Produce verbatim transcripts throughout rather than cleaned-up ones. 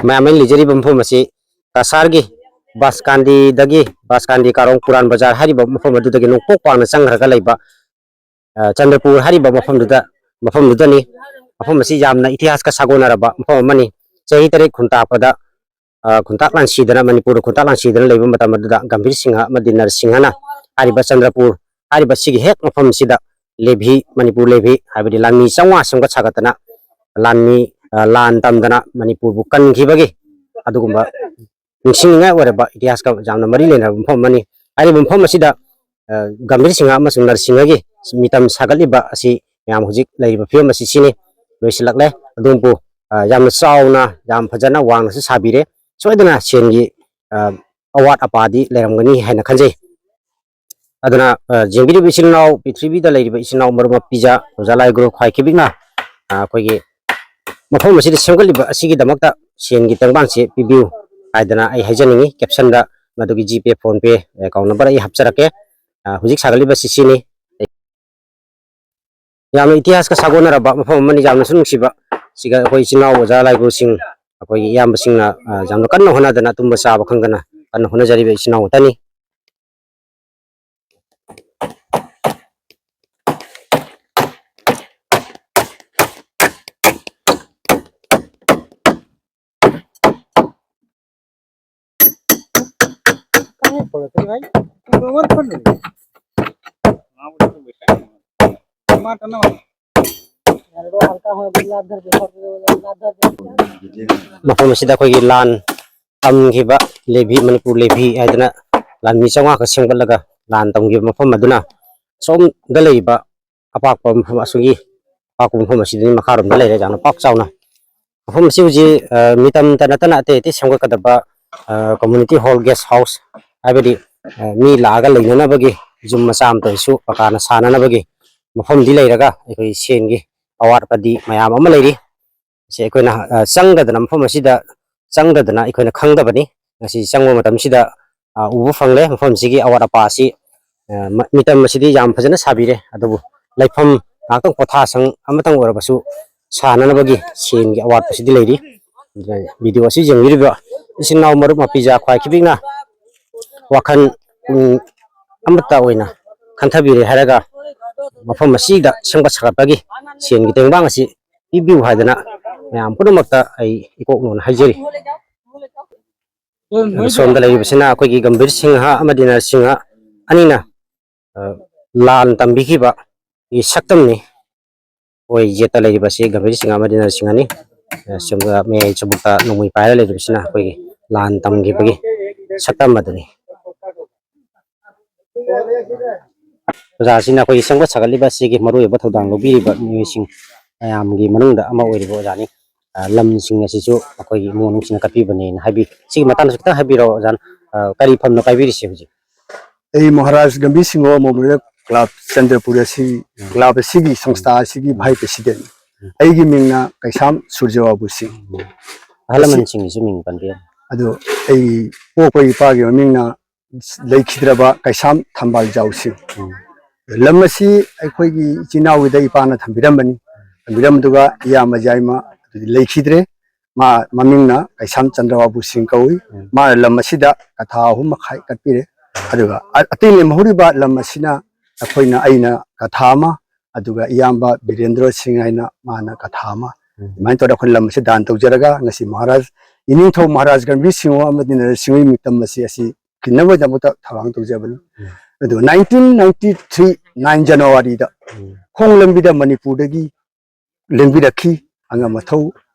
ꯃꯌꯥꯝ ꯑꯩꯅ ꯂꯩꯖꯔꯤꯕ ꯃꯐꯝ ꯑꯁꯤ ꯀꯁꯥꯔꯒꯤ ꯕꯁꯀꯥꯟꯗꯤꯗꯒꯤ, ꯕꯁꯀꯥꯟꯗꯤ ꯀꯥꯔꯣꯡ ꯄꯨꯔꯥꯟ ꯕꯖꯥꯔ ꯍꯥꯏꯔꯤꯕ ꯃꯐꯝ ꯑꯗꯨꯗꯒꯤ ꯅꯣꯡꯄꯣꯛ ꯋꯥꯡꯅ ꯆꯪꯈ꯭ꯔꯒ ꯂꯩꯕ, ꯑ, ꯆꯟꯗ꯭ꯔꯄꯨꯔ ꯍꯥꯏꯔꯤꯕ ꯃꯐꯝꯗꯨꯗ, ꯃꯐꯝꯗꯨꯗꯅꯤ꯫ ꯃꯐꯝ ꯑꯁꯤ ꯌꯥꯝꯅ ꯏꯇꯤꯍꯥꯁꯀ ꯁꯥꯒꯣꯟꯅꯔꯕ ꯃꯐꯝ ꯑꯃꯅꯤ꯫ ꯆꯍꯤ ꯇꯔꯦꯠ ꯈꯨꯟꯇꯥꯛꯄꯗ, ꯑ, ꯈꯨꯟꯇꯥꯛ ꯂꯥꯟꯁꯤꯗꯅ, ꯃꯅꯤꯄꯨꯔꯗ ꯈꯨꯟꯇꯥꯛ ꯂꯥꯟꯁꯤꯗꯅ ꯂꯩꯕ ꯃꯇꯝ ꯑꯗꯨꯗ ꯒꯝꯚꯤꯔ ꯁꯤꯡꯍ ꯑꯃꯗꯤ ꯅꯔꯁꯤꯡꯍꯅ ꯍꯥꯏꯔꯤꯕ ꯆꯟꯗ꯭ꯔꯄꯨꯔ ꯍꯥꯏꯔꯤꯕ ꯁꯤꯒꯤ ꯍꯦꯛ ꯃꯐꯝꯁꯤꯗ ꯂꯦꯚꯤ, ꯃꯅꯤꯄꯨꯔ ꯂꯦꯚꯤ ꯍꯥꯏꯕꯗꯤ ꯂꯥꯟꯃꯤ ꯆꯥꯝꯃꯉꯥ ꯁꯦꯝꯒꯠ ꯁꯥꯒꯠꯇꯅ ꯂꯥꯟꯃꯤ, ꯑ, ꯂꯥꯟ ꯇꯝꯗꯅ ꯃꯅꯤꯄꯨꯔꯕꯨ ꯀꯟꯈꯤꯕꯒꯤ ꯑꯗꯨꯒꯨꯝꯕ ꯅꯤꯡꯁꯤꯡꯅꯤꯡꯉꯥꯏ ꯑꯣꯏꯔꯕ ꯏꯇꯤꯍꯥꯁꯀ ꯌꯥꯝꯅ ꯃꯔꯤ ꯂꯩꯅꯔꯕ ꯃꯐꯝ ꯑꯃꯅꯤ꯫ ꯍꯥꯏꯔꯤꯕ ꯃꯐꯝ ꯑꯁꯤꯗ, ꯑ, ꯒꯝꯚꯤꯔ ꯁꯤꯡꯍ ꯑꯃꯁꯨꯡ ꯅꯔꯁꯤꯡꯍꯒꯤ ꯃꯤꯇꯝ ꯁꯥꯒꯠꯂꯤꯕ ꯑꯁꯤ ꯃꯌꯥꯝ ꯍꯧꯖꯤꯛ ꯂꯩꯔꯤꯕ ꯐꯤꯕꯝ ꯑꯁꯤ ꯁꯤꯅꯤ꯫ ꯂꯣꯏꯁꯤꯜꯂꯛꯂꯦ꯫ ꯑꯗꯨꯕꯨ, ꯑ, ꯌꯥꯝꯅ ꯆꯥꯎꯅ, ꯌꯥꯝ ꯐꯖꯅ ꯋꯥꯡꯅꯁꯨ ꯁꯥꯕꯤꯔꯦ꯫ ꯁꯣꯏꯗꯅ ꯁꯦꯟꯒꯤ, ꯑ, ꯑꯋꯥꯠ ꯑꯄꯥꯗꯤ ꯂꯩꯔꯝꯒꯅꯤ ꯍꯥꯏꯅ ꯈꯟꯖꯩ꯫ ꯑꯗꯨꯅ, ꯑ, ꯌꯦꯡꯕꯤꯔꯤꯕ ꯏꯆꯤꯜ ꯏꯅꯥꯎ, ꯄ꯭ꯔꯤꯊꯤꯕꯤꯗ ꯂꯩꯔꯤꯕ ꯏꯆꯤꯜ ꯏꯅꯥꯎ ꯃꯔꯨꯞ ꯃꯄꯤꯖ ꯑꯣꯖꯥ ꯂꯥꯏꯒꯨꯔꯨ ꯈ꯭ꯋꯥꯏꯈꯤꯕꯤꯛꯅ, ꯑ, ꯑꯩꯈꯣꯏꯒꯤ ꯃꯐꯝ ꯑꯁꯤꯗ ꯁꯦꯝꯒꯠꯂꯤꯕ ꯑꯁꯤꯒꯤꯗꯃꯛꯇ ꯁꯦꯟꯒꯤ ꯇꯦꯡꯕꯥꯡꯁꯦ ꯄꯤꯕꯤꯌꯨ ꯍꯥꯏꯗꯅ ꯑꯩ ꯍꯥꯏꯖꯅꯤꯡꯉꯤ꯫ ꯀꯦꯞꯁꯟꯗ ꯃꯗꯨꯒꯤ ꯖꯤꯄꯦ, ꯐꯣꯟ ꯄꯦ ꯑꯦꯀꯥꯎꯟ ꯅꯝꯕꯔ ꯑꯩ ꯍꯥꯞꯆꯔꯛꯀꯦ꯫ ꯑ, ꯍꯧꯖꯤꯛ ꯁꯥꯒꯠꯂꯤꯕ ꯁꯤ ꯁꯤꯅꯤ꯫ ꯌꯥꯝꯅ ꯏꯇꯤꯍꯥꯁꯀ ꯁꯥꯒꯣꯟꯅꯔꯕ ꯃꯐꯝ ꯑꯃꯅꯤ, ꯌꯥꯝꯅꯁꯨ ꯅꯨꯡꯁꯤꯕ꯫ ꯁꯤꯒ ꯑꯩꯈꯣꯏ ꯏꯆꯤꯜ ꯏꯅꯥꯎ ꯑꯣꯖꯥ ꯂꯥꯏꯒꯨꯔꯨꯁꯤꯡ, ꯑꯩꯈꯣꯏꯒꯤ ꯏꯌꯥꯝꯕꯁꯤꯡꯅ, ꯑ, ꯌꯥꯝꯅ ꯀꯟꯅ ꯍꯣꯠꯅꯗꯅ, ꯇꯨꯝꯕ ꯆꯥꯕ ꯈꯪꯗꯅ ꯀꯟꯅ ꯍꯣꯠꯅꯖꯔꯤꯕ ꯏꯆꯤꯜ ꯏꯅꯥꯎ ꯉꯥꯛꯇꯅꯤ꯫ ꯃꯐꯝ ꯑꯁꯤꯗ ꯑꯩꯈꯣꯏꯒꯤ ꯂꯥꯟ ꯇꯝꯈꯤꯕ ꯂꯦꯚꯤ, ꯃꯅꯤꯄꯨꯔ ꯂꯦꯚꯤ ꯍꯥꯏꯗꯅ ꯂꯥꯟꯃꯤ ꯆꯥꯝꯃꯉꯥꯈꯛ ꯁꯦꯝꯒꯠꯂꯒ ꯂꯥꯟ ꯇꯝꯈꯤꯕ ꯃꯐꯝ ꯑꯗꯨꯅ ꯁꯣꯝꯗ ꯂꯩꯔꯤꯕ ꯑꯄꯥꯛꯄ ꯃꯐꯝ ꯑꯁꯤꯒꯤ ꯑꯄꯥꯛꯄ ꯃꯐꯝ ꯑꯁꯤꯗꯅꯤ ꯃꯈꯥꯔꯣꯝꯗ ꯂꯩꯔꯦ, ꯌꯥꯝꯅ ꯄꯥꯛ ꯆꯥꯎꯅ꯫ ꯃꯐꯝ ꯑꯁꯤ ꯍꯧꯖꯤꯛ, ꯑ, ꯃꯤꯇꯝꯇ ꯅꯠꯇꯅ ꯑꯇꯩ ꯑꯇꯩ ꯁꯦꯝꯒꯠꯀꯗꯕ, ꯑ, community hall, guest house ꯍꯥꯏꯕꯗꯤ, ꯑ, ꯃꯤ ꯂꯥꯛꯑꯒ ꯂꯩꯅꯅꯕꯒꯤ ꯌꯨꯝ ꯃꯆꯥ ꯑꯃꯇ ꯑꯣꯏꯔꯁꯨ ꯄꯀꯥꯅ ꯁꯥꯅꯅꯕꯒꯤ ꯃꯐꯝꯗꯤ ꯂꯩꯔꯒ ꯑꯩꯈꯣꯏ ꯁꯦꯟꯒꯤ ꯑꯋꯥꯠꯄꯗꯤ ꯃꯌꯥꯝ ꯑꯃ ꯂꯩꯔꯤ꯫ ꯁꯤ ꯑꯩꯈꯣꯏꯅ, ꯑ, ꯆꯪꯗꯗꯅ, ꯃꯐꯝ ꯑꯁꯤꯗ ꯆꯪꯗꯗꯅ ꯑꯩꯈꯣꯏꯅ ꯈꯪꯗꯕꯅꯤ꯫ ꯉꯁꯤ ꯆꯪꯕ ꯃꯇꯝꯁꯤꯗ, ꯑ, ꯎꯕ ꯐꯪꯂꯦ ꯃꯐꯝꯁꯤꯒꯤ ꯑꯋꯥꯠ ꯑꯄꯥ ꯑꯁꯤ꯫ ꯑ, ꯃ-, ꯃꯤꯇꯝ ꯑꯁꯤꯗꯤ ꯌꯥꯝ ꯐꯖꯅ ꯁꯥꯕꯤꯔꯦ, ꯑꯗꯨꯕꯨ ꯂꯩꯐꯝ ꯉꯥꯛꯇꯪ ꯄꯣꯊꯥꯁꯪ ꯑꯃꯇꯪ ꯑꯣꯏꯔꯕꯁꯨ ꯁꯥꯅꯅꯕꯒꯤ ꯁꯦꯟꯒꯤ ꯑꯋꯥꯠꯄꯁꯤꯗꯤ ꯂꯩꯔꯤ꯫ ꯚꯤꯗꯤꯑꯣ ꯑꯁꯤ ꯌꯦꯡꯕꯤꯔꯤꯕ ꯏꯆꯤꯟ ꯏꯅꯥꯎ ꯃꯔꯨꯞ ꯃꯄꯤꯖꯥ ꯈ꯭ꯋꯥꯏ ꯈꯤꯕꯤꯛꯅ ꯋꯥꯈꯜ, ꯎꯝ, ꯑꯃꯠꯇ ꯑꯣꯏꯅ ꯈꯟꯊꯕꯤꯔꯦ ꯍꯥꯏꯔꯒ ꯃꯐꯝ ꯑꯁꯤꯗ ꯁꯦꯝꯒꯠ ꯁꯥꯒꯠꯄꯒꯤ ꯁꯦꯟꯒꯤ ꯇꯦꯡꯕꯥꯡ ꯑꯁꯤ ꯄꯤꯕꯤꯌꯨ ꯍꯥꯏꯗꯅ ꯃꯌꯥꯝ ꯄꯨꯝꯅꯃꯛꯇ ꯑꯩ ꯏꯀꯣꯛꯅꯣꯅ ꯍꯥꯏꯖꯔꯤ꯫ ꯑꯗꯨ ꯁꯣꯝꯗ ꯂꯩꯔꯤꯕꯁꯤꯅ ꯑꯩꯈꯣꯏꯒꯤ ꯒꯝꯚꯤꯔ ꯁꯤꯡꯍ ꯑꯃꯗꯤ ꯅꯔꯁꯤꯡꯍ ꯑꯅꯤꯅ, ꯑ, ꯂꯥꯟ ꯇꯝꯕꯤꯈꯤꯕꯒꯤ ꯁꯛꯇꯝꯅꯤ꯫ ꯑꯩꯈꯣꯏ ꯌꯦꯠꯇ ꯂꯩꯔꯤꯕꯁꯤ ꯒꯝꯚꯤꯔ ꯁꯤꯡꯍ ꯑꯃꯗꯤ ꯅꯔꯁꯤꯡꯍꯅꯤ꯫ ꯑ, ꯁꯣꯝꯗ ꯃꯌꯥꯏ ꯆꯕꯨꯛꯇ ꯅꯣꯡꯃꯩ ꯄꯥꯏꯔ ꯂꯩꯔꯤꯕꯁꯤꯅ ꯑꯩꯈꯣꯏꯒꯤ ꯂꯥꯟ ꯇꯝꯈꯤꯕꯒꯤ ꯁꯛꯇꯝ ꯑꯗꯨꯅꯤ꯫ ꯑꯣꯖꯥꯁꯤꯅ ꯑꯩꯈꯣꯏꯒꯤ ꯁꯦꯝꯒꯠ ꯁꯥꯒꯠꯂꯤꯕ ꯑꯁꯤꯒꯤ ꯃꯔꯨꯑꯣꯏꯕ ꯊꯧꯗꯥꯡ ꯂꯧꯕꯤꯔꯤꯕ ꯃꯤꯑꯣꯏꯁꯤꯡ ꯃꯌꯥꯝꯒꯤ ꯃꯅꯨꯡꯗ ꯑꯃ ꯑꯣꯏꯔꯤꯕ ꯑꯣꯖꯥꯅꯤ꯫ ꯑ, ꯂꯝꯁꯤꯡ ꯑꯁꯤꯁꯨ ꯑꯩꯈꯣꯏꯒꯤ ꯏꯃꯨꯡ ꯃꯅꯨꯡꯁꯤꯡꯅ ꯀꯠꯄꯤꯕꯅꯦꯅ ꯍꯥꯏꯕꯤ꯫ ꯁꯤꯒꯤ ꯃꯇꯥꯡꯗꯁꯨ ꯈꯤꯇꯪ ꯍꯥꯏꯕꯤꯔꯛꯑꯣ ꯑꯣꯖꯥꯅ, ꯑ, ꯀꯔꯤ ꯐꯝꯅ ꯄꯥꯏꯕꯤꯔꯤꯁꯦ ꯍꯧꯖꯤꯛ? ꯑꯩ ꯃꯍꯥꯔꯥꯖ ꯒꯝꯚꯤꯔ ꯁꯤꯡꯍ ꯃꯦꯃꯣꯔꯤꯌꯦꯜ ꯀ꯭ꯂꯕ ꯆꯟꯗ꯭ꯔꯄꯨꯔ ꯑꯁꯤ, ꯎꯝ꯫ ꯀ꯭ꯂꯕ ꯑꯁꯤꯒꯤ ꯁꯪꯁꯊꯥ ꯑꯁꯤꯒꯤ ꯎꯝ꯫ Vice president. ꯎꯝ꯫ ꯑꯩꯒꯤ ꯃꯤꯡꯅ ꯀꯩꯁꯥꯝ ꯁꯨꯔꯖꯕꯥꯕꯨ ꯁꯤꯡ꯫ ꯎꯝ꯫ ꯑꯍꯜ ꯃꯁꯤ ꯂꯃꯟꯁꯤꯡꯒꯤꯁꯨ ꯃꯤꯡ ꯄꯟꯕꯤꯌꯨ꯫ ꯑꯗꯨ ꯑꯩ ꯄꯣꯛꯄ ꯏꯄꯥꯒꯤ ꯃꯃꯤꯡꯅ ꯂꯩꯈꯤꯗ꯭ꯔꯕ ꯀꯩꯁꯥꯝ ꯊꯝꯕꯥꯜ ꯖꯥꯎ ꯁꯤꯡ꯫ ꯎꯝ꯫ ꯂꯝ ꯑꯁꯤ ꯑꯩꯈꯣꯏꯒꯤ ꯏꯆꯤꯟ ꯏꯅꯥꯎꯒꯤꯗ ꯏꯄꯥꯅ ꯊꯝꯕꯤꯔꯝꯕꯅꯤ꯫ ꯊꯝꯕꯤꯔꯝꯕꯗꯨꯒ ꯏꯌꯥꯝꯕ ꯌꯥꯏꯃ ꯑꯗꯨꯗꯤ ꯂꯩꯈꯤꯗ꯭ꯔꯦ꯫ ꯃꯥ ꯃꯃꯤꯡꯅ ꯀꯩꯁꯥꯝ ꯆꯟꯗ꯭ꯔꯕꯥꯕꯨ ꯁꯤꯡ ꯀꯧꯏ꯫ ꯎꯝ꯫ ꯃꯥꯅ ꯂꯝ ꯑꯁꯤꯗ ꯀꯊꯥ ꯑꯍꯨꯝ ꯃꯈꯥꯏ ꯀꯠꯄꯤꯔꯦ꯫ ꯑꯗꯨꯒ ꯑ-, ꯑꯇꯩ ꯂꯦꯝꯍꯧꯔꯤꯕ ꯂꯝ ꯑꯁꯤꯅ ꯑꯩꯈꯣꯏꯅ, ꯑꯩꯅ ꯀꯊꯥ ꯑꯃ, ꯑꯗꯨꯒ ꯏꯌꯥꯝꯕ ꯕꯤꯔꯦꯟꯗ꯭ꯔꯣ ꯁꯤꯡ ꯍꯥꯏꯅ ꯃꯥꯅ ꯀꯊꯥ ꯑꯃ, ꯎꯝ꯫ ꯑꯗꯨꯃꯥꯏꯅ ꯇꯧꯔꯒ ꯑꯩꯈꯣꯏꯅ ꯂꯝ ꯑꯁꯤ ꯗꯥꯟ ꯇꯧꯖꯔꯒ ꯉꯁꯤ ꯃꯍꯥꯔꯥꯖ, ꯏꯅꯤꯡꯊꯧ ꯃꯍꯥꯔꯥꯖ ꯒꯝꯚꯤꯔ ꯁꯤꯡꯍ ꯑꯃꯗꯤ ꯅꯔꯁꯤꯡꯍꯒꯤ ꯃꯤꯡꯇꯝ ꯑꯁꯤ, ꯑꯁꯤ ꯈꯤꯟꯅꯕꯒꯤꯗꯃꯛꯇ ꯊꯧꯔꯥꯡ ꯇꯧꯖꯕꯅꯤ꯫ ꯎꯝ꯫ ꯑꯗꯨ nineteen ninety three nine January ꯗ ꯎꯝ꯫ ꯈꯣꯡ ꯂꯝꯕꯤꯗ ꯃꯅꯤꯄꯨꯔꯗꯒꯤ ꯂꯦꯡꯕꯤꯔꯛꯈꯤ ꯑꯉꯝ ꯑꯊꯧ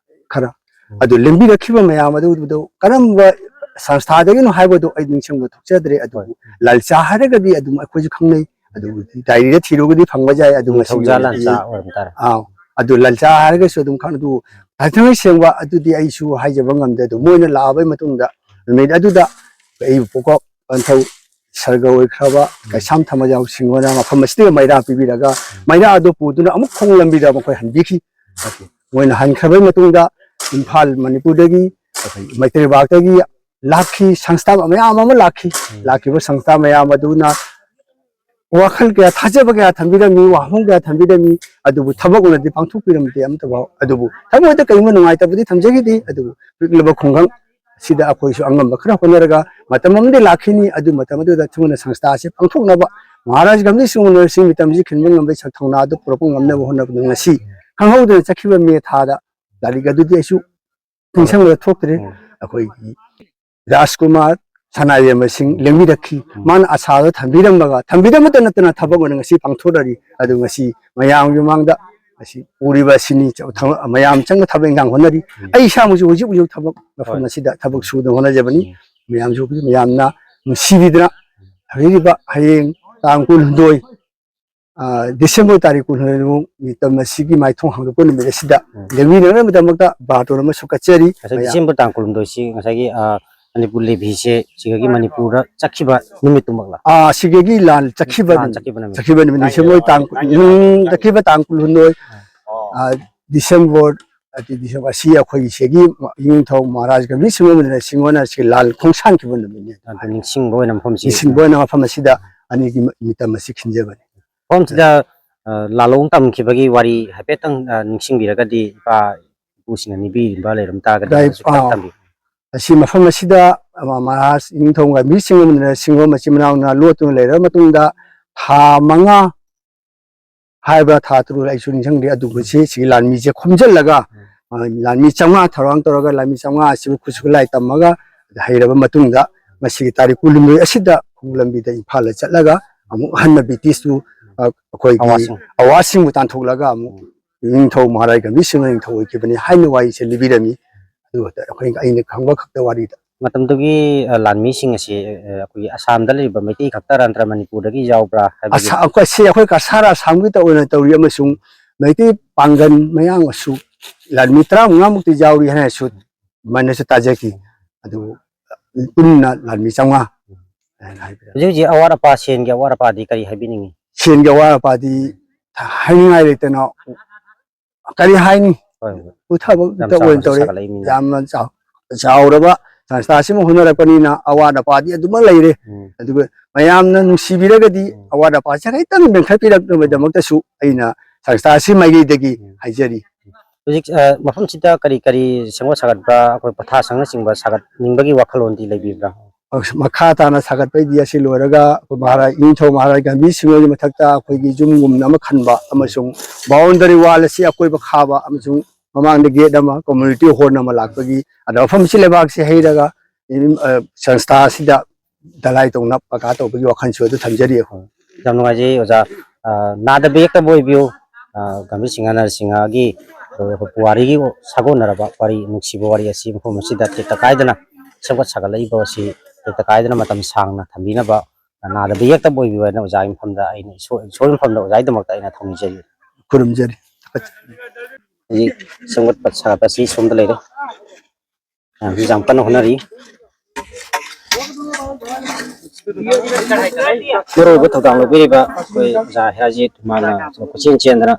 ꯈꯔ꯫ ꯎꯝ꯫ ꯑꯗꯨ ꯂꯦꯡꯕꯤꯔꯛꯈꯤꯕ ꯃꯌꯥꯝ ꯑꯗꯨꯗꯣ ꯀꯔꯝꯕ ꯁꯪꯁꯊꯥꯗꯒꯤꯅꯣ ꯍꯥꯏꯕꯗꯨ ꯑꯩ ꯅꯤꯡꯁꯤꯡꯕ ꯊꯣꯛꯆꯗ꯭ꯔꯦ꯫ ꯑꯗꯨꯕꯨ ꯍꯣꯏ꯫ ꯂꯥꯜꯆꯥ ꯍꯥꯏꯔꯒꯗꯤ ꯑꯗꯨꯝ ꯑꯩꯈꯣꯏꯁꯨ ꯈꯪꯅꯩ꯫ ꯑꯗꯨꯕꯨꯗꯤ ꯗꯥꯏꯔꯤꯗ ꯊꯤꯔꯨꯒꯗꯤ ꯐꯪꯕ ꯌꯥꯏ꯫ ꯑꯗꯨ ꯉꯁꯤꯒꯤ ꯅꯤꯡꯊꯧꯖꯥ ꯑꯣꯏꯅꯗꯤ ꯂꯥꯜꯆꯥ ꯑꯣꯏꯔꯝ ꯇꯥꯔꯦ꯫ ꯑꯥꯎ꯫ ꯑꯗꯨ ꯂꯥꯜꯆꯥ ꯍꯥꯏꯔꯒꯁꯨ ꯑꯗꯨꯝ ꯈꯪ-, ꯑꯗꯨ ꯇꯥꯏꯊꯪ ꯁꯦꯡꯕ ꯑꯗꯨꯗꯤ ꯑꯩꯁꯨ ꯍꯥꯏꯖꯕ ꯉꯝꯗꯦ꯫ ꯑꯗꯨ ꯃꯣꯏꯅ ꯂꯥꯛꯑꯕꯩ ꯃꯇꯨꯡꯗ ꯅꯨꯃꯤꯠ ꯑꯗꯨꯗ ꯑꯩꯕꯨ ꯄꯣꯛꯀꯣꯛ ꯄꯟꯊꯧ ꯁꯔꯒ ꯑꯣꯏꯈ꯭ꯔꯕ ꯎꯝ꯫ ꯀꯩꯁꯥꯝ ꯊꯃꯖꯥꯎ ꯁꯤꯡꯍꯅ ꯃꯐꯝ ꯑꯁꯤꯗ ꯃꯩꯔꯥ ꯄꯤꯕꯤꯔꯒ, ꯎꯝ꯫ ꯃꯩꯔꯥ ꯑꯗꯨ ꯄꯨꯗꯨꯅ ꯑꯃꯨꯛ ꯈꯣꯡ ꯂꯝꯕꯤꯗ ꯃꯈꯣꯏ ꯍꯟꯕꯤꯈꯤ꯫ ꯃꯣꯏꯅ ꯍꯟꯈ꯭ꯔꯕꯩ ꯃꯇꯨꯡꯗ ꯏꯝꯐꯥꯜ ꯃꯅꯤꯄꯨꯔꯗꯒꯤ ꯑꯩꯈꯣꯏ ꯃꯩꯇꯩ ꯂꯩꯕꯥꯛꯇꯒꯤ ꯂꯥꯛꯈꯤ, ꯁꯪꯁꯊꯥꯟ ꯃꯌꯥꯝ ꯑꯃ ꯂꯥꯛꯈꯤ꯫ ꯎꯝ꯫ ꯂꯥꯛꯈꯤꯕ ꯁꯪꯁꯊꯥꯟ ꯃꯌꯥꯝ ꯑꯗꯨꯅ ꯋꯥꯈꯜ ꯀꯌꯥ, ꯊꯥꯖꯕ ꯀꯌꯥ ꯊꯝꯕꯤꯔꯝꯃꯤ, ꯋꯥꯍꯪ ꯀꯌꯥ ꯊꯝꯕꯤꯔꯝꯃꯤ, ꯑꯗꯨꯕꯨ ꯊꯕꯛ ꯑꯣꯏꯅꯗꯤ ꯄꯥꯡꯊꯣꯛꯄꯤꯔꯝꯗꯦ ꯑꯃꯠꯇꯐꯥꯎ꯫ ꯑꯗꯨꯕꯨ ꯊꯃꯣꯏꯗ ꯀꯔꯤꯒꯨꯝꯕ ꯅꯨꯡꯉꯥꯏꯇꯕꯗꯤ ꯊꯝꯖꯈꯤꯗꯦ꯫ ꯑꯗꯨꯕꯨ ꯄꯤꯛꯂꯕ ꯈꯨꯡꯒꯪ ꯑꯁꯤꯗ ꯑꯩꯈꯣꯏꯁꯨ ꯑꯉꯝꯕ ꯈꯔ ꯍꯣꯠꯅꯔꯒ ꯃꯇꯝ ꯑꯃꯗꯤ ꯂꯥꯛꯈꯤꯅꯤ, ꯑꯗꯨ ꯃꯇꯝ ꯑꯗꯨꯗ ꯊꯨꯡꯅ ꯁꯪꯁꯊꯥ ꯑꯁꯤ ꯄꯥꯡꯊꯣꯛꯅꯕ ꯃꯍꯥꯔꯥꯖ ꯒꯥꯟꯙꯤ ꯁꯤꯡꯍꯅ ꯁꯤ ꯃꯇꯝꯁꯤ ꯈꯤꯟꯕ ꯉꯝꯕꯒꯤ ꯁꯛ ꯊꯧꯅꯥ ꯑꯗꯨ ꯄꯨꯔꯛꯄ ꯉꯝꯅꯕ ꯍꯣꯠꯅꯕꯗ ꯉꯁꯤ ꯈꯪꯍꯧꯗꯅ ꯆꯠꯈꯤꯕ ꯃꯦ ꯊꯥꯗ ꯂꯥꯏꯔꯤꯛ ꯑꯗꯨꯗꯤ ꯑꯩꯁꯨ ꯅꯤꯡꯁꯤꯡꯕꯗ ꯊꯣꯛꯇ꯭ꯔꯦ꯫ ꯎꯝ꯫ ꯑꯩꯈꯣꯏꯒꯤ ꯔꯥꯖꯀꯨꯃꯥꯔ ꯁꯅꯥꯔꯦꯝꯕ ꯁꯤꯡ ꯎꯝ꯫ ꯂꯦꯡꯕꯤꯔꯛꯈꯤ꯫ ꯎꯝ꯫ ꯃꯥꯅ ꯑꯁꯥꯗꯣ ꯊꯝꯕꯤꯔꯝꯃꯒ, ꯊꯝꯕꯤꯔꯝꯕꯇ ꯅꯠꯇꯅ ꯊꯕꯛ ꯑꯣꯏꯅ ꯉꯁꯤ ꯄꯥꯡꯊꯣꯛꯅꯔꯤ꯫ ꯑꯗꯨ ꯉꯁꯤ ꯃꯌꯥꯝꯒꯤ ꯃꯃꯥꯡꯗ ꯉꯁꯤ ꯎꯔꯤꯕ ꯑꯁꯤꯅꯤ, ꯊꯕꯛ-, ꯃꯌꯥꯝ ꯆꯪꯅ ꯊꯕꯛ ꯏꯪꯈꯥꯡ ꯍꯣꯠꯅꯔꯤ꯫ ꯎꯝ꯫ ꯑꯩ ꯏꯁꯥꯃꯛꯁꯨ ꯍꯧꯖꯤꯛ ꯍꯧꯖꯤꯛ ꯊꯕꯛ ꯃꯐꯝ ꯍꯣꯏ꯫ ꯑꯁꯤꯗ ꯊꯕꯛ ꯁꯨꯗꯅ ꯍꯣꯠꯅꯖꯕꯅꯤ꯫ ꯎꯝ꯫ ꯃꯌꯥꯝꯁꯨ ꯃꯌꯥꯝꯅ ꯅꯨꯡꯁꯤꯕꯤꯗꯅ ꯍꯧꯔꯤꯕ ꯍꯌꯦꯡ ꯇꯥꯡ ꯀꯨꯟꯍꯨꯝꯗꯣꯏ, ꯑ, ꯗꯤꯁꯦꯝꯕꯔ ꯇꯥꯔꯤꯛ ꯀꯨꯟꯍꯨꯝꯗꯣꯏ ꯅꯨꯃꯤꯠ ꯃꯤꯇꯝ ꯑꯁꯤꯒꯤ ꯃꯥꯏꯊꯣꯡ ꯍꯥꯡꯗꯣꯛꯄ ꯅꯨꯃꯤꯠ ꯑꯁꯤꯗ ꯎꯝ꯫ ꯂꯦꯡꯃꯤꯟꯅꯅꯕꯒꯤꯗꯃꯛꯇ ꯕꯥꯔꯇꯣꯟ ꯑꯃꯁꯨ ꯀꯠꯆꯔꯤ꯫ ꯉꯁꯥꯏ ꯃꯌꯥꯝ꯫ ꯗꯤꯁꯦꯝꯕꯔ ꯇꯥꯡ ꯀꯨꯟꯍꯨꯝꯗꯣꯏꯁꯤ ꯉꯁꯥꯏꯒꯤ, ꯑ, ꯃꯅꯤꯄꯨꯔ ꯂꯦꯕꯤꯁꯦ ꯁꯤꯗꯒꯤ ꯃꯅꯤꯄꯨꯔꯗ ꯆꯠꯈꯤꯕ ꯅꯨꯃꯤꯠꯇꯨꯃꯛꯂ? ꯑꯥ, ꯁꯤꯗꯒꯤ ꯂꯥꯟ ꯆꯠꯈꯤꯕ ꯂꯥꯟ ꯅꯨꯃꯤꯠ, ꯆꯠꯈꯤꯕ ꯅꯨꯃꯤꯠ꯫ ꯆꯠꯈꯤꯕ ꯅꯨꯃꯤꯠ, ꯗꯤꯁꯦꯝꯕꯔ ꯇꯥꯡ ꯀꯨꯟ, ꯎꯝ, ꯆꯠꯈꯤꯕ ꯇꯥꯡ ꯀꯨꯟꯍꯨꯝꯗꯣꯏ, ꯑꯣ꯫ ꯑꯥ, ꯗꯤꯁꯦꯝꯕꯔ, ꯑꯗꯨ ꯗꯤꯁꯦꯝꯕꯔ ꯑꯁꯤ ꯑꯩꯈꯣꯏꯒꯤ ꯁꯤꯒꯤ ꯏꯅꯤꯡꯊꯧ ꯃꯍꯥꯔꯥꯖ ꯒꯝꯚꯤꯔ ꯁꯤꯡꯍ ꯃꯟꯗꯤꯔ ꯁꯤꯡꯍꯅ ꯁꯤꯒꯤ ꯂꯥꯟ ꯈꯣꯡꯁꯥꯟꯈꯤꯕ ꯅꯨꯃꯤꯠꯅꯤ꯫ ꯑꯗꯨ ꯅꯤꯡꯁꯤꯡꯕ ꯑꯣꯏꯅ ꯃꯐꯝꯁꯤ ꯅꯤꯡꯁꯤꯡꯕ ꯑꯣꯏꯅ ꯃꯐꯝ ꯑꯁꯤꯗ ꯑꯅꯤꯒꯤ ꯃꯤꯇꯝ ꯑꯁꯤ ꯈꯤꯟꯖꯕꯅꯤ꯫ ꯃꯐꯝꯁꯤꯗ, ꯑ, ꯂꯥꯂꯣꯡ ꯇꯝꯈꯤꯕꯒꯤ ꯋꯥꯔꯤ ꯍꯥꯏꯐꯦꯠꯇꯪ, ꯑ, ꯅꯤꯡꯁꯤꯡꯕꯤꯔꯒꯗꯤ ꯏꯄꯥ ꯏꯄꯨꯁꯤꯡꯅ ꯅꯤꯕꯤꯔꯤꯕ ꯂꯩꯔꯝ ꯇꯥꯔꯒꯗꯤ ꯗꯥꯏ-, ꯑꯗꯨꯁꯨ ꯈꯤꯇꯪ ꯑꯥ꯫ ꯇꯝꯕꯤꯌꯨ꯫ ꯑꯁꯤ ꯃꯐꯝ ꯑꯁꯤꯗ, ꯑ, ꯃꯍꯥꯔꯥꯖ ꯏꯅꯤꯡꯊꯧ ꯒꯝꯚꯤꯔ ꯁꯤꯡꯍ ꯃꯟꯗꯤꯔ ꯁꯤꯡꯍ ꯃꯆꯤꯟ ꯃꯅꯥꯎꯅ ꯂꯣꯠꯇꯨꯅ ꯂꯩꯔꯕ ꯃꯇꯨꯡꯗ ꯊꯥ ꯃꯉꯥ ꯍꯥꯏꯕ꯭ꯔꯥ ꯊꯥ ꯇꯔꯨꯛ ꯑꯩꯁꯨ ꯅꯤꯡꯁꯤꯡꯗꯦ꯫ ꯑꯗꯨꯕꯨ ꯁꯤ, ꯁꯤꯒꯤ ꯂꯥꯟꯃꯤꯁꯦ ꯈꯣꯝꯖꯤꯜꯂꯒ, ꯎꯝ꯫ ꯑ, ꯂꯥꯟꯃꯤ ꯆꯥꯝꯃꯉꯥ ꯊꯧꯔꯥꯡ ꯇꯧꯔꯒ ꯂꯥꯟꯃꯤ ꯆꯥꯝꯃꯉꯥ ꯑꯁꯤꯕꯨ ꯈꯨꯠꯁꯨ ꯈꯨꯠꯂꯥꯏ ꯇꯝꯃꯒ ꯍꯩꯔꯕ ꯃꯇꯨꯡꯗ ꯉꯁꯤꯒꯤ ꯇꯥꯔꯤꯛ ꯀꯨꯟꯍꯨꯝꯗꯣꯏ ꯑꯁꯤꯗ ꯈꯣꯡꯎꯞ ꯂꯝꯕꯤꯗ ꯏꯝꯐꯥꯜꯗ ꯆꯠꯂꯒ ꯑꯃꯨꯛ ꯍꯟꯅ ꯕ꯭ꯔꯤꯇꯤꯁꯄꯨ, ꯑ, ꯑꯩꯈꯣꯏꯒꯤ ꯑꯋꯥꯁꯤꯡ꯫ ꯑꯋꯥꯁꯤꯡꯕꯨ ꯇꯥꯟꯊꯣꯛꯂꯒ ꯑꯃꯨꯛ ꯎꯝ꯫ ꯅꯤꯡꯊꯧ ꯃꯍꯥꯔꯥꯖ ꯒꯝꯚꯤꯔ ꯁꯤꯡꯍ ꯅꯤꯡꯊꯧ ꯑꯣꯏꯈꯤꯕꯅꯤ ꯍꯥꯏꯅ ꯋꯥꯔꯤꯁꯦ ꯂꯤꯕꯤꯔꯝꯃꯤ꯫ ꯑꯗꯨꯒ ꯑꯩꯈꯣꯏ, ꯑꯩꯅ ꯈꯪꯕ ꯈꯛꯇ ꯋꯥꯔꯤꯗ꯫ ꯃꯇꯝꯗꯨꯒꯤ, ꯑ, ꯂꯥꯟꯃꯤꯁꯤꯡ ꯑꯁꯤ, ꯑ, ꯑꯩꯈꯣꯏꯒꯤ ꯑꯁꯥꯝꯗ ꯂꯩꯔꯤꯕ ꯃꯩꯇꯩ ꯈꯛꯇꯔꯥ ꯅꯠꯇ꯭ꯔꯒ ꯃꯅꯤꯄꯨꯔꯗꯒꯤ ꯌꯥꯎꯕ꯭ꯔꯥ ꯍꯥꯏꯕꯗꯤ? ꯑꯁꯥ-, ꯑꯩꯈꯣꯏ, ꯁꯤ ꯑꯩꯈꯣꯏ ꯀꯁꯥꯔ ꯑꯁꯥꯝꯒꯤꯇ ꯑꯣꯏꯅ ꯇꯧꯔꯤ ꯑꯃꯁꯨꯡ ꯃꯩꯇꯩ ꯄꯥꯡꯒꯜ ꯃꯌꯥꯡ ꯑꯁꯨ ꯂꯥꯟꯃꯤ ꯇꯔꯥꯃꯉꯥꯃꯨꯛꯇꯤ ꯌꯥꯎꯔꯤ ꯍꯥꯏꯅꯁꯨ ꯑꯗꯨꯃꯥꯏꯅꯁꯨ ꯇꯥꯖꯈꯤ꯫ ꯑꯗꯨ ꯄꯨꯟꯅ ꯂꯥꯟꯃꯤ ꯆꯥꯝꯃꯉꯥ ꯍꯥꯏꯅ ꯍꯥꯏꯕꯤꯔꯝꯃꯤ꯫ ꯍꯧꯖꯤꯛ ꯍꯧꯖꯤꯛ ꯑꯋꯥꯠ ꯑꯄꯥ, ꯁꯦꯟꯒꯤ ꯑꯋꯥꯠ ꯑꯄꯥꯗꯤ ꯀꯔꯤ ꯍꯥꯏꯕꯤꯅꯤꯡꯉꯤ? ꯁꯦꯟꯒꯤ ꯑꯋꯥꯠ ꯑꯄꯥꯗꯤ ꯍꯥꯏꯅꯤꯡꯉꯥꯏ ꯂꯩꯇꯅ ꯀꯔꯤ ꯍꯥꯏꯅꯤ? ꯍꯣꯏ, ꯍꯣꯏ꯫ ꯄꯨꯊꯕ ꯌꯥꯝ ꯈꯛꯇ ꯑꯣꯏꯅ ꯆꯥꯎꯅꯁꯨ ꯇꯧꯔꯦ꯫ ꯁꯥꯒꯠꯂꯛꯏꯃꯤꯅ꯫ ꯌꯥꯝꯅ ꯆꯥꯎ-, ꯆꯥꯎꯔꯕ ꯁꯪꯁꯊꯥ ꯑꯁꯤꯃ ꯍꯣꯠꯅꯔꯛꯄꯅꯤꯅ ꯑꯋꯥꯠ ꯑꯄꯥꯗꯤ ꯑꯗꯨꯃꯛ ꯂꯩꯔꯦ꯫ ꯎꯝ꯫ ꯑꯗꯨꯒ ꯃꯌꯥꯝꯅ ꯅꯨꯡꯁꯤꯕꯤꯔꯒꯗꯤ ꯎꯝ꯫ ꯑꯋꯥꯠ ꯑꯄꯥꯁꯦ ꯈꯤꯇꯪ ꯃꯦꯟꯈꯠꯄꯤꯔꯛꯅꯕꯒꯤꯗꯃꯛꯇꯁꯨ ꯑꯩꯅ ꯁꯪꯁꯊꯥ ꯑꯁꯤ ꯃꯥꯏꯀꯩꯗꯒꯤ ꯎꯝ꯫ ꯍꯥꯏꯖꯔꯤ꯫ ꯍꯧꯖꯤꯛ, ꯑ, ꯃꯐꯝꯁꯤꯗ ꯀꯔꯤ ꯀꯔꯤ ꯁꯦꯝꯒꯠ ꯁꯥꯒꯠꯄ, ꯑꯩꯈꯣꯏ ꯄꯊꯥꯞꯁꯪꯅꯆꯤꯡꯕ ꯁꯥꯒꯠꯅꯤꯡꯕꯒꯤ ꯋꯥꯈꯜꯂꯣꯟꯗꯤ ꯂꯩꯕꯤꯕ꯭ꯔꯥ? ꯑꯁ, ꯃꯈꯥ ꯇꯥꯅ ꯁꯥꯒꯠꯄꯩꯗꯤ ꯑꯁꯤ ꯂꯣꯏꯔꯒ ꯑꯩꯈꯣꯏ ꯃꯍꯥꯔꯥ-, ꯏꯅꯤꯡꯊꯧ ꯃꯍꯥꯔꯥꯖ ꯒꯥꯟꯙꯤ ꯁꯤꯡꯍꯒꯤ ꯃꯊꯛꯇ ꯑꯩꯈꯣꯏꯒꯤ ꯌꯨꯝꯒꯨꯝꯅ ꯑꯃ ꯈꯟꯕ ꯑꯃꯁꯨꯡ boundary wall ꯑꯁꯤ ꯑꯀꯣꯏꯕ ꯈꯥꯕ ꯑꯃꯁꯨꯡ ꯃꯃꯥꯡꯗ gate ꯑꯃ, community hall ꯑꯃ ꯂꯥꯛꯄꯒꯤ, ꯑꯗ ꯃꯐꯝꯁꯤ ꯂꯩꯕꯥꯛꯁꯤ ꯍꯩꯔꯒ, ꯏꯝ-, ꯑ, ꯁꯪꯁꯊꯥ ꯑꯁꯤꯗ ꯙꯂꯥꯏ ꯇꯧꯅ ꯄꯀꯥ ꯇꯧꯕꯒꯤ ꯋꯥꯈꯜꯁꯨ ꯑꯗꯨ ꯊꯝꯖꯔꯤ ꯑꯩꯈꯣꯏ꯫ ꯌꯥꯝ ꯅꯨꯡꯉꯥꯏꯖꯩ ꯑꯣꯖꯥ꯫ ꯑ, ꯅꯥꯗꯕ ꯌꯦꯛꯇꯕ ꯑꯣꯏꯕꯤꯌꯨ꯫ ꯑ, ꯒꯝꯚꯤꯔ ꯁꯤꯡꯍ ꯅꯔꯁꯤꯡꯍꯒꯤ, ꯑ, ꯄꯨꯋꯥꯔꯤꯒꯤ ꯁꯥꯒꯣꯟꯅꯔꯕ ꯋꯥꯔꯤ, ꯅꯨꯡꯁꯤꯕ ꯋꯥꯔꯤ ꯑꯁꯤ ꯃꯐꯝ ꯑꯁꯤꯗ ꯇꯦꯛꯇ ꯀꯥꯏꯗꯅ ꯁꯦꯝꯒꯠ ꯁꯥꯒꯠꯂꯛꯏꯕ ꯑꯁꯤ ꯇꯦꯛꯇ ꯀꯥꯏꯗꯅ ꯃꯇꯝ ꯁꯥꯡꯅ ꯊꯝꯕꯤꯅꯕ, ꯑ, ꯅꯥꯗꯕ ꯌꯦꯛꯇꯕ ꯑꯣꯏꯕꯤꯌꯨ ꯍꯥꯏꯅ ꯑꯣꯖꯥꯒꯤ ꯃꯐꯝꯗ ꯑꯩꯅ ꯏꯁꯣꯔ, ꯏꯁꯣꯔꯒꯤ ꯃꯐꯝꯗ ꯑꯣꯖꯥꯒꯤꯗꯃꯛꯇ ꯑꯩꯅ ꯊꯧꯅꯤꯖꯔꯤ꯫ ꯈꯨꯔꯨꯝꯖꯔꯤ꯫ ꯍꯧꯖꯤꯛ ꯁꯦꯝꯒꯠꯄ ꯁꯥꯒꯠꯄ ꯑꯁꯤ ꯁꯣꯝꯗ ꯂꯩꯔꯦ꯫ ꯃꯌꯥꯝꯁꯨ ꯌꯥꯝ ꯀꯟꯅ ꯍꯣꯠꯅꯔꯤ꯫ ꯃꯔꯨꯑꯣꯏꯕ ꯊꯧꯗꯥꯡ ꯂꯧꯕꯤꯔꯤꯕ ꯑꯩꯈꯣꯏ ꯑꯣꯖꯥ ꯍꯦꯔꯥꯖꯤꯠ, ꯃꯥꯅ ꯀꯣꯏꯆꯦꯟ ꯆꯦꯟꯗꯅ,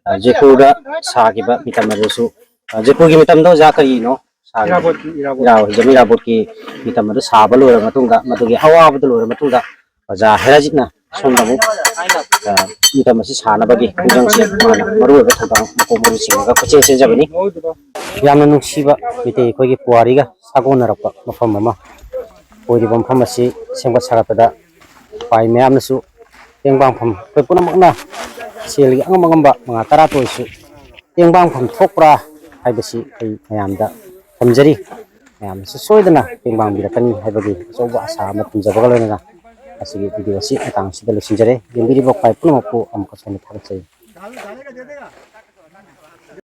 ꯑ, ꯖꯣꯏꯄꯨꯔꯗ ꯁꯥꯈꯤꯕ ꯃꯤꯇꯝ ꯑꯗꯨꯁꯨ, ꯑ, ꯖꯣꯏꯄꯨꯔꯒꯤ ꯃꯤꯇꯝꯗ ꯑꯣꯖꯥ ꯀꯔꯤꯅꯣ ꯁꯥꯈꯤꯕ? ꯏꯔꯥꯕꯣꯠꯀꯤ, ꯏꯔꯥꯕꯣꯠ꯫ ꯏꯔꯥꯕꯣꯠ, ꯍꯤꯖꯝ ꯏꯔꯥꯕꯣꯠꯀꯤ ꯃꯤꯇꯝ ꯑꯗꯨ ꯁꯥꯕ ꯂꯣꯏꯔꯕ ꯃꯇꯨꯡꯗ, ꯃꯗꯨꯒꯤ ꯑꯋꯥꯕꯗꯨ ꯂꯣꯏꯔꯕ ꯃꯇꯨꯡꯗ, ꯑꯣꯖꯥ ꯍꯦꯔꯥꯖꯤꯠꯅ ꯑꯁꯣꯝꯗ ꯑꯃꯨꯛ, ꯑ, ꯃꯤꯇꯝ ꯑꯁꯤ ꯁꯥꯅꯕꯒꯤ ꯈꯣꯡꯖꯪꯁꯤ ꯃꯥꯅ ꯃꯔꯨꯑꯣꯏꯕ ꯊꯧꯗꯥꯡ ꯃꯀꯣꯛ ꯃꯔꯨ ꯆꯤꯡꯉꯒ ꯀꯣꯏꯆꯦꯟ ꯆꯦꯟꯖꯕꯅꯤ꯫ ꯌꯥꯝꯅ ꯅꯨꯡꯁꯤꯕ ꯃꯩꯇꯩ ꯑꯩꯈꯣꯏꯒꯤ ꯄꯨꯋꯥꯔꯤꯒ ꯁꯥꯒꯣꯟꯅꯔꯛꯄ ꯃꯐꯝ ꯑꯃ ꯑꯣꯏꯔꯤꯕ ꯃꯐꯝ ꯑꯁꯤ ꯁꯦꯝꯒꯠ ꯁꯥꯒꯠꯄꯗ ꯁꯤꯐꯥꯏ ꯃꯌꯥꯝꯅꯁꯨ ꯇꯦꯡꯕꯥꯡꯐꯝ ꯑꯩꯈꯣꯏ ꯄꯨꯝꯅꯃꯛꯅ ꯁꯦꯜꯒꯤ ꯑꯉꯝ ꯑꯉꯝꯕ ꯃꯉꯥ ꯇꯔꯥꯇ ꯑꯣꯏꯔꯁꯨ ꯇꯦꯡꯕꯥꯡꯐꯝ ꯊꯣꯛꯄ꯭ꯔꯥ ꯍꯥꯏꯕꯁꯤ ꯑꯩ ꯃꯌꯥꯝꯗ ꯊꯝꯖꯔꯤ꯫ ꯃꯌꯥꯝꯅꯁꯨ ꯁꯣꯏꯗꯅ ꯇꯦꯡꯕꯥꯡꯕꯤꯔꯛꯀꯅꯤ ꯍꯥꯏꯕꯒꯤ ꯑꯆꯧꯕ ꯑꯁꯥ ꯑꯃ ꯊꯝꯖꯕꯒ ꯂꯣꯏꯅꯅ ꯉꯁꯤꯒꯤ video ꯑꯁꯤ ꯃꯇꯥꯡ ꯑꯁꯤꯗ ꯂꯣꯏꯁꯤꯟꯖꯔꯦ꯫ ꯌꯦꯡꯕꯤꯔꯤꯕ ꯈ꯭ꯋꯥꯏ ꯄꯨꯝꯅꯃꯛꯄꯨ ꯑꯃꯨꯛꯀ ꯍꯟꯅ ꯊꯥꯒꯠꯆꯔꯤ꯫